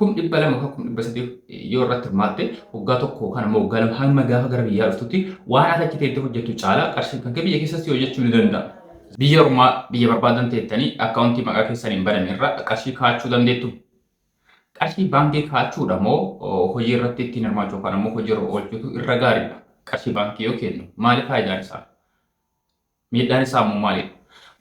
200,000 yookaan 300,000 yoo irratti hirmaatte waggaa tokko yookaan immoo waggaa 2 hamma gaafa gara biyyaa dhuftutti waan ati achi teettee hojjettu caalaa qarshiin kan kee biyya keessatti hojjechuu ni danda'a. Biyya ormaa biyya barbaadan teettanii akkaawuntii maqaa keessaniin baname irra qarshii kaa'achuu dandeettu. Qarshii baankii kaa'achuudha moo hojii irratti ittiin hirmaachuu yookaan immoo hojii irra oolchuutu irra gaariidha? Qarshii baankii yoo kennu maali faayidaan isaa? Miidhaan isaa immoo maalidha?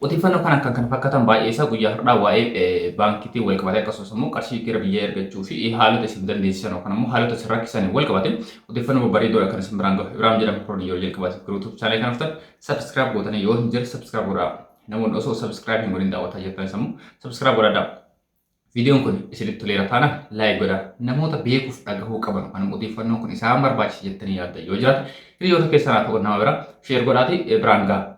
Odeeffannoo kana kan kana fakkaatan baay'ee isaa guyyaa har'aa waa'ee baankiitiin wal qabatee akkasumas immoo qarshii gara biyyaa ergachuu fi haalota isin dandeessisan yookaan immoo haalota isin rakkisaniin wal qabate odeeffannoo babbareedoodha kan isin biraan gahu. Ibraam jedhama Firoon yeroo jalqabaatiif gara YouTube channel kana dhuftan subscribe gootanii yoo hin jirre subscribe godhaa. Namoonni osoo subscribe hin godhin daawwataa jirtanis immoo subscribe godhadhaa. Viidiyoon kun isinitti toleera taanaan like godhaa. Namoota beekuuf dhagahuu qaban yookaan immoo odeeffannoon kun isaan barbaachisa jettanii yaaddan yoo jiraate hiriyoota keessan haa ta'u nama bira share godhaatii biraan gahaa.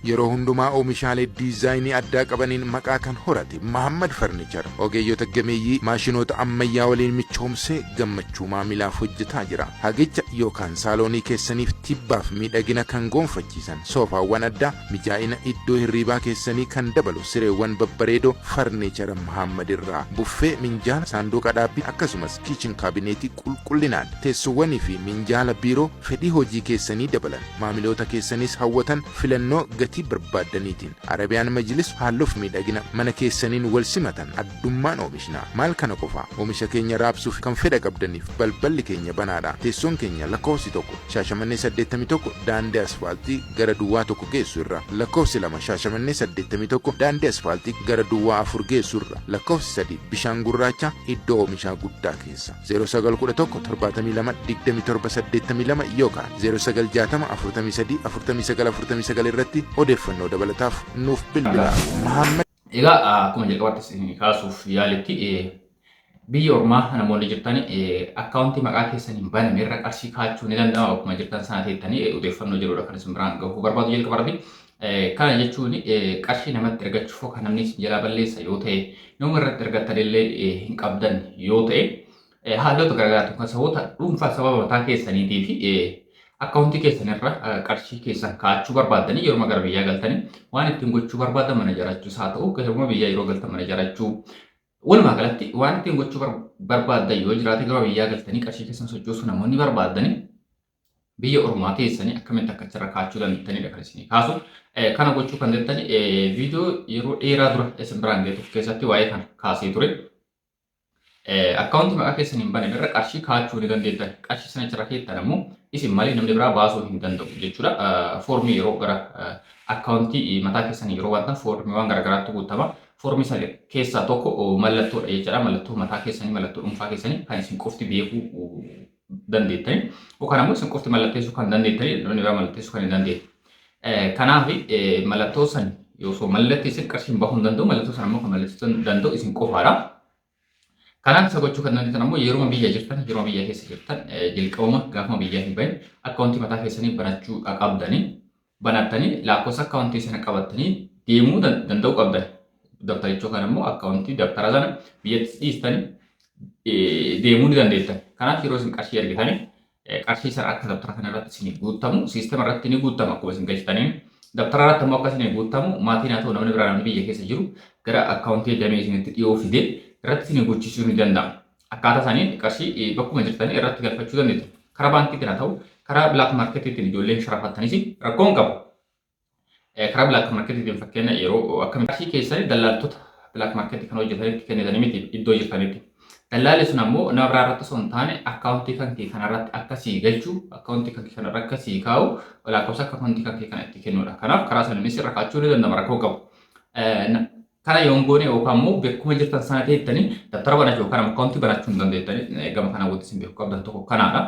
Yeroo hundumaa oomishaalee diizaayinii addaa qabaniin maqaa kan horate Mahammad Farnichar ogeeyyota gameeyyii maashinoota ammayyaa waliin michoomsee gammachuu maamilaaf hojjetaa jira. Hagicha yookaan saaloonii keessaniif tibbaaf miidhagina kan goonfachiisan soofaawwan addaa, Mijaa'ina iddoo hirriibaa keessanii kan dabalu sireewwan babbareedoo Farniichara Mahaammad irraa, buffee, minjaala, saanduuqa dhaabbii akkasumas kiichin kaabineetii qulqullinaan, teessoowwanii fi minjaala biiroo fedhii hojii keessanii dabalan, maamiloota keessanis hawwatan filannoo gatii barbaaddaniitiin Arabiyaan Majlis haalluuf miidhagina mana keessaniin wal simatan addummaan oomishna. Maal kana qofa, oomisha keenya raabsuuf kan fedha qabdaniif balballi keenya banaadha. Teessoon keenya lakkoofsi 1, Shaashamannee 81, daandii asfaaltii gara duwwaa 1 geessu irra, lakkoofsi 2, Shaashamannee 81, daandii asfaaltii gara duwwaa 4 geessu irra, lakkoofsi 3, Bishaan Gurraacha, iddoo oomishaa guddaa keessa. 09 11 72 27 82 yookaan 09 60 43 49 49 irratti odeeffannoo dabalataaf nuuf bilbilaa. Mahaammad. Egaa akkuma jalqabaatti isin kaasuuf yaaletti biyya ormaa namoonni jirtan akkaawuntii maqaa keessaniin baname irra qarshii kaachuu ni danda'ama bakkuma jirtan sana teettanii odeeffannoo jedhudha kan isin biraan gahuu barbaadu jalqaba irratti. Kana jechuun qarshii namatti ergachuuf kan namni isin jalaa balleessa yoo ta'e nama irratti ergattan illee hin qabdan yoo ta'e haalota garaagaraatiin kan saboota dhuunfaa sababa mataa keessaniitii fi akkaawuntii keessan irra qarshii keessan kaa'achuu barbaaddanii yeroo gara biyyaa galtanii waan ittiin gochuu barbaadan mana ijaarrachuus haa ta'u yeroo biyyaa yeroo galtan mana ijaarrachuu walumaa galatti waan ittiin gochuu barbaaddan yoo jiraate gara biyyaa galtanii qarshii keessan sochoosuu namoonni barbaaddanii biyya ormaa teessanii akkamitti akka achirra kaachuu dandeettanidha kan isinii kaasu. Kana gochuu kan dandeettan viidiyoo yeroo dheeraa dura isin biraan ga'e tokko keessatti waa'ee kana kaasee ture. Akkaawuntii maqaa keessan hin baname irra qarshii kaachuu ni dandeettan. Qarshii sana achirra keettan ammoo isin malee namni biraa baasuu hin danda'u jechuudha. Foormii yeroo gara akkaawuntii mataa keessanii yeroo bantan foormiiwwan garaagaraatti guutama. Foormii sana keessaa tokko mallattoodha jechuudha. Mallattoo mataa keessanii, mallattoo dhuunfaa keessanii kan isin qofti beekuu dandeettani. Yookaan ammoo isin qofti mallatteessuu kan dandeettani namni biraa mallatteessuu kan hin dandeenye. Kanaaf mallattoo san osoo mallatteessin qarshiin bahuu hin danda'u mallattoo san ammoo kan mallatteessuu danda'u isin qofaadha. Kanaaf isa gochuu kan dandeettan ammoo yeruma biyya jirtan yeruma biyya keessa jirtan jalqabuma gaafuma biyya hin bahin akkaawuntii mataa keessanii banachuu qabdanii banattanii lakkoofsa akkaawuntii sana qabattanii deemuu danda'uu qabdan. Dabtaricha yookaan immoo akkaawuntii dabtara sana biyyatti dhiistanii deemuu ni dandeettan. Kanaaf yeroo isin qarshii argitanii qarshii sana akka dabtara kana irratti isinii guuttamu siistema irratti ni guuttama akkuma isin galchitaniin. Dabtara irratti immoo akka isinii guuttamu maatiin haa ta'u namni biraa namni biyya keessa jiru gara akkaawuntii damee isinitti dhiyoo fidee irratti isinii guuchisuu ni danda'a. Akkaataa isaaniin qarshii bakkuma jirtanii irratti galfachuu dandeettu. Karaa baankiitiin haa ta'u karaa bilaak maarketiitiin ijoolleen sharafattanis rakkoo hin qabu. Karaa bilaak maarketiitiin fakkeenya yeroo akkamitti qarshii keessanii dallaaltota bilaak maarketii kan hojjetanitti kennitanii miti iddoo jirtanitti. Dallaalli sun ammoo nama biraa irratti osoo hin taane akkaawuntii kan kee kanarratti akka sii galchu akkaawuntii kan kee kanarra akka sii kaa'u lakkoofsa akkaawuntii kan kee kana itti kennuudha. Kanaaf karaa saniinis irra kaa'achuu ni danda'ama rakkoo qabu. Kana yoon goone yookaan immoo bekkuma jirtan sana teettanii dabtara banachuu yookaan akkaawuntii banachuu hin dandeettanii gama kanaan wanti isin beekuu qabdan tokko kanaadha.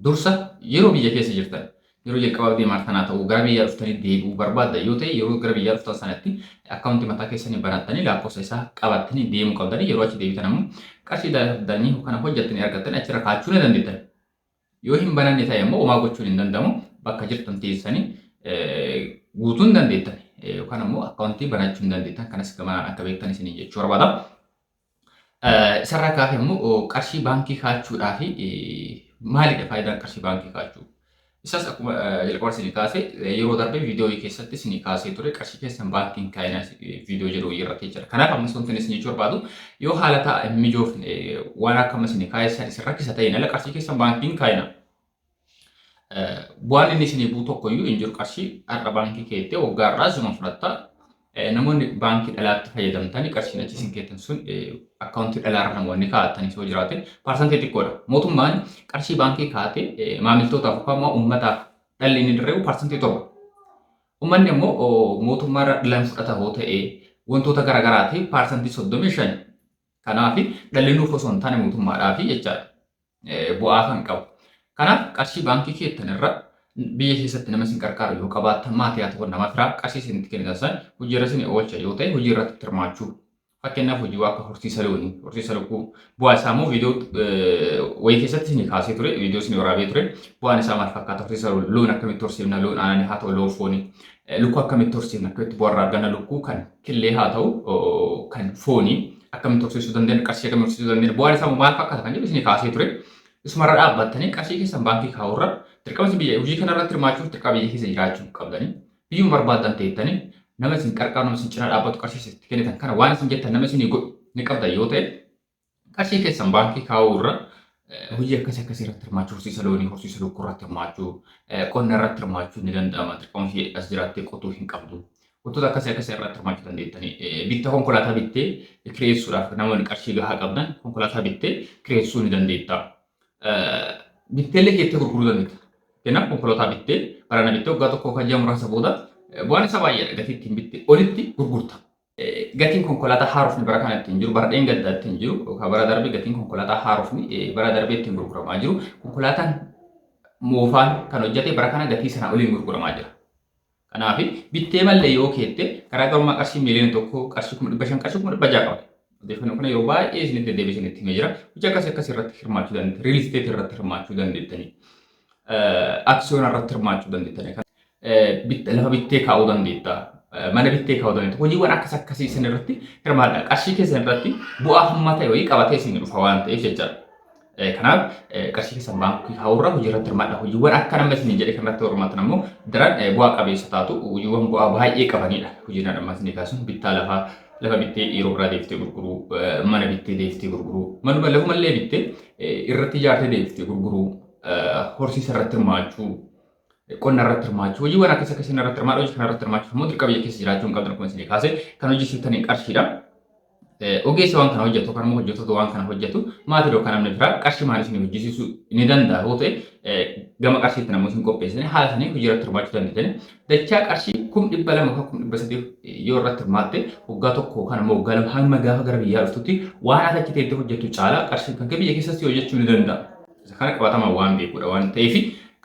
Dursa yeroo biyya keessa jirtan yeroo jalqabaaf deemaa tanaa ta'uu gara biyyaa dhuftanii deebi'uu barbaaddan yoo ta'e yeroo gara biyyaa dhuftan sanatti akkaawuntii mataa keessanii banattanii lakkoofsa isaa qabattanii deemuu qabdanii yeroo achi deebitan ammoo qarshii dalagdanii kana hojjettanii argattanii achirra kaachuu ni dandeettan. Yoo hin bananne ta'e ammoo homaa gochuun hin danda'amu bakka jirtan teessanii guutuu hin dandeettan yookaan ammoo akkaawuntii banachuu hin dandeettan kanas gamanaan akka beektan isinii jechuu barbaada. Isarraa kaafee immoo qarshii baankii kaachuudhaa fi maalidha faayidaan qarshii baankii kaachuu? Isas akkuma jalqaba isinii kaase, yeroo darbe viidiyoo keessatti isinii kaasee ture, qarshii keessan baankiin kaayinaa viidiyoo jedhu irratti jechuudha. Kanaaf ammas wanti isin jechuu barbaadu, yoo haala ta'a hin mijoofne, waan akka amma isinii kaayessan isin rakkisa ta'een ala, qarshii keessan baankiin kaayinaa. Bu'aan inni isinii bu'u tokkoyyuu hin jiru. Qarshii har'a baankii keettee waggaa irraa isuma fudhatta. Namoonni baankii dhalaatti fayyadamtanii qarshiin achi isin keettan sun akkaawuntii dhalaarra namoonni kaa'attanii yoo jiraate paarsantii xiqqoodha. Mootummaan qarshii baankii kaa'ate maamiltootaaf yookaan immoo uummataaf dhalli inni dirreebu 7%. Uummanni immoo mootummaarra dhalan fudhata yoo ta'e, wantoota garaagaraatiif 35%. Kanaaf dhalli nuuf osoo hin taane mootummaadhaaf jechaadha. Bu'aa kan qabu. Kanaaf qarshii baankii keettan irra biyya keessatti nama isin qarqaaru yoo qabaattan, maatii haa ta'u, nama firaa, qarshii isinitti kennitan san hojiirra isin oolcha yoo ta'e hojii irratti hirmaachuu. Fakkeenyaaf hojii akka horsiisa loonii, horsiisa lukkuu, bu'aa isaa immoo viidiyoo wayii keessatti isin kaasee ture, viidiyoo isin waraabee ture. Bu'aan isaa maal fakkaata? Horsiisa loon akkamitti horsiifna? Loon aananii haa ta'u, loon foonii. Lukkuu akkamitti horsiifna? Akkamitti bu'aa irraa arganna? Lukkuu kan killee haa ta'u, kan foonii akkamitti horsiisuu dandeenya? Qarshii akkamitti horsiisuu dandeenya? Bu'aan isaa maal fakkaata kan jedhu isin kaasee ture. Isumarra dhaabbattanii qarshii keessan baankii kaa'urra, dirqama isin biyya hojii kanarratti hirmaachuuf dirqama biyya keessa jiraachuu qabdanii. Biyyuma barbaadan teettanii nama isin qarqaaru, nama isin cinaa dhaabbatu, qarshii isin kennitan kana waan isin jettan nama isinii godhu ni qabdan yoo ta'e, qarshii keessan baankii kaa'uu irra hojii akkasii akkasii irratti hirmaachuu, horsiisa loonii, horsiisa lukkuu irratti hirmaachuu, qonna irratti hirmaachuu ni danda'ama. Dirqama ishee as jiraattee qotuu hin qabdu. Wantoota akkasii akkasii irratti hirmaachuu dandeettanii. Bitta konkolaataa bittee kireessuudhaaf namoonni qarshii gahaa qabdan konkolaataa bittee kireessuu ni dandeetta. Bitteellee keettee gurguruu dandeetta. Kanaaf konkolaataa bittee barana bittee waggaa tokko kan ji'a muraasa booda bu'aan isaa baay'eedha. Gatii ittiin bitte olitti gurgurta. Gatiin konkolaataa haarofni bara kana ittiin jiru, bara dheengaddaa ittiin jiru, yookaan bara darbe gatiin konkolaataa haarofni bara darbee ittiin gurguramaa jiru, konkolaataan moofaan kan hojjete bara kana gatii sanaa oliin gurguramaa jira. Kanaaf bittee mallee yoo keette garaagarummaa qarshii 1,000,000, qarshii 500,000, qarshii 600,000 qaba. Odeeffannoo kana yeroo baay'ee isinitti deddeebi'ee isinitti himee jira. Hojii akkasii akkasii irratti hirmaachuu dandeettan. Real estate irratti hirmaachuu dandeettanii. Aksiyoona irratti hirmaachuu dandeettanii. Lafa bittee kaa'uu dandeetta. Mana bittee kaa'uu dandeetta. Hojiiwwan akkas akkasii isin irratti hirmaadha. Qarshii keessan irratti bu'aa hamma ta'e wayii qabatee isin dhufa waan ta'eef jechaadha. Kanaaf qarshii keessan baankii kaa'urra hojii irratti hirmaadha. Hojiiwwan akka nama isin jedhe kanarratti hirmaatan ammoo daran bu'aa qabeessa taatu, hojiiwwan bu'aa baay'ee qabanidha. Hojiin amma isin kaasuun bittaa lafaa, lafa bittee yeroo biraa deebiftee gurguruu, mana bittee deebiftee gurguruu, manuma lafumallee bittee irratti ijaartee deebiftee gurguruu, horsiisa irratti hirmaachuu, qonna irratti hirmaachuu, hojiiwwan akkas akkasii irratti hirmaadha. Hojii kana irratti hirmaachuuf immoo dirqama biyya keessa jiraachuu hin qabdan. Akkuma isin kaase kan hojjechiiftanii qarshiidha. Ogeessa waan kana hojjetu yookaan immoo hojjettoota waan kana hojjetu, maatii yookaan namni biraa qarshii maal isin hojjechiisuu ni danda'a yoo ta'e, gama qarshiitti namoota isin qopheessanii haala sanii hojii irratti hirmaachuu dandeettanii, dachaa qarshii 200,000 yookaan 300,000 yoo irratti hirmaatte, waggaa tokko yookaan immoo waggaa 2 hamma gaafa gara biyyaa dhuftutti waan ati achi teettee hojjettu caalaa qarshii kan biyya keessatti hojjechuu ni danda'a. Isa kana qabatamaa waan beekudha waan ta'eef,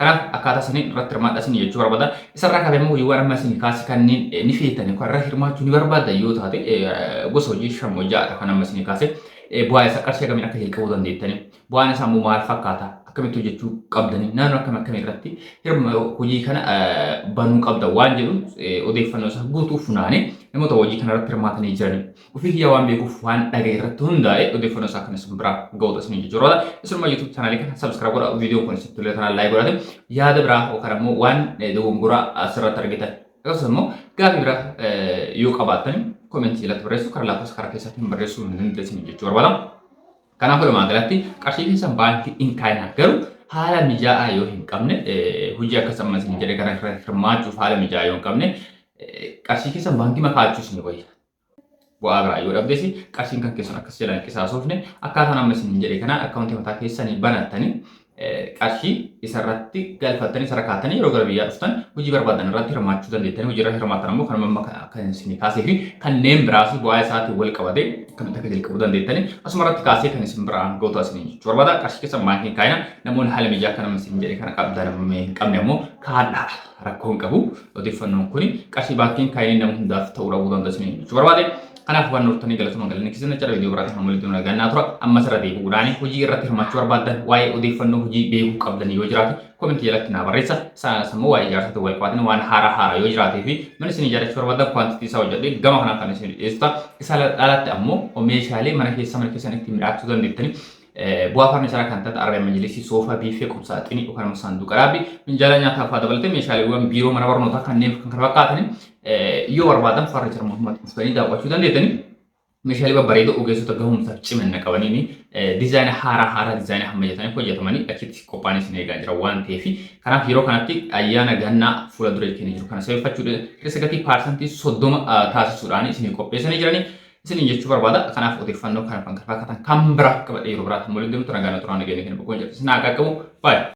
kanaaf akkaataa saniin irratti hirmaadha isin jechuu barbaada. Isarraa kaafee immoo hojiiwwan amma isin kaase kanneen ni feetan yookaan irra hirmaachuu ni barbaaddan yoo taate, gosa hojii shan moo ja'adha kan amma isin kaase. Bu'aa isaa, qarshii akkamiin akka jalqabuu dandeettanii, bu'aan isaa immoo maal fakkaata, akkamitti hojjechuu qabdanii, naannoo akkam akkamii irratti hojii kana banuu qabda waan jedhu odeeffannoo isaa guutuu funaanee namoota hojii kana irratti hirmaatanii jiranii ofii kiyyaa waan beekuuf waan dhagaye irratti hundaa'e odeeffannoo isaa kan isin biraa ga'uudha isin jechuudha. Isinuma YouTube chaanaalii kana subscribe godhaa, viidiyoon kun isinitti tolee tanaan like godhate, yaada biraa yookaan immoo waan dogongoraa asirratti argitan akkasumas immoo gaafii biraa yoo qabaattan koomentii jalatti barreessuu, karaa lakkoofsa karaa keessatti barreessuu hin dandeessan jechuu barbaada. Kanaaf walumaa galatti qarshii keessan baankii hin kaa'inaa, garuu haala mijaa'aa yoo hin qabne, hojii akkas amma isin jedhe kana hirmaachuuf haala mijaa'aa yoo hin qabne, qarshii keessan baankii makaachuu isin wayya. Bu'aa biraa yoo dhabdes qarshiin kan keessan akkas jalaan qisaasofne, akkaataan amma isin jedhe kanaan akkaawuntii mataa keessanii banattanii qarshii isarratti galfattanii, isarra kaa'attanii, yeroo gara biyyaa dhuftan hojii barbaadan irratti hirmaachuu dandeettanii. Hojii irratti hirmaattan ammoo kanuma amma kan isin kaasee fi kanneen biraas bu'aa isaatiin wal qabatee akkamitti akka jalqabuu dandeettanii asuma irratti kaasee kan isin biraan ga'uutu isin jechuu barbaada. Qarshii keessan baankiin kaa'ina. Namoonni haala mijaa akka nama isin jedhe kana qabdan hin qabne ammoo kaadhaa, rakkoo hin qabu. Odeeffannoon kun qarshii baankiin kaa'inii nama hundaaf ta'uu dhabuu danda'a isin jechuu barbaade. Kanaaf waan hortanii galatuma, galanni keessan jecha. Viidiyoo biraatiin hamma walitti nagaan naa tura. Ammas irra deebi'uudhaan hojii irratti hirmaachuu barbaaddan, waa'ee odeeffannoo hojii beekuu qabdan yoo jiraate koomentii jalatti naa barreessa. Isaanis immoo waa'ee ijaarsatti wal qabatanii waan haaraa haaraa yoo jiraatee fi mana isin ijaarrachuu barbaaddan kwaantitii isaa hojjedhee gama kanaan kan isin dhiyeessu ta'a. Isa alatti ammoo meeshaalee mana keessa mana keessan ittiin midhaagsuu dandeettanii Bu'aa farniicharaa kan ta'an arabee majlisii, soofaa, biiffee, qumsaaxinii yookaan immoo saanduqa dhaabbii, minjaala nyaataa fa'aa dabalatee meeshaaleewwan biiroo mana barnootaa kanneen kan kana fakkaatan yoo barbaadan farniichara mootummaatti dhuftanii daawwachuu dandeettanii. Meeshaalee babbareedoo ogeessota gahumsaaf cimina qabaniin diizaayina haaraa haaraa diizaayina hammayyatanii hojjetamanii achitti qophaa'anii isin eegaa jira waan ta'eef, kanaaf yeroo kanatti ayyaana gannaa fuula dura keenya jiru kana sababeeffachuudhaan hir'isa gatii 30% taasisuudhaan isinii qopheessanii jiranii isiniin jechuu barbaada. Kanaaf odeeffannoo kana kan fakkaatan kan biraa qabadhee yeroo biraatti waliin deemtu nagaan turaan nageenya keenya boqoon jedhu isin haa qaqqabu. Baay'ee.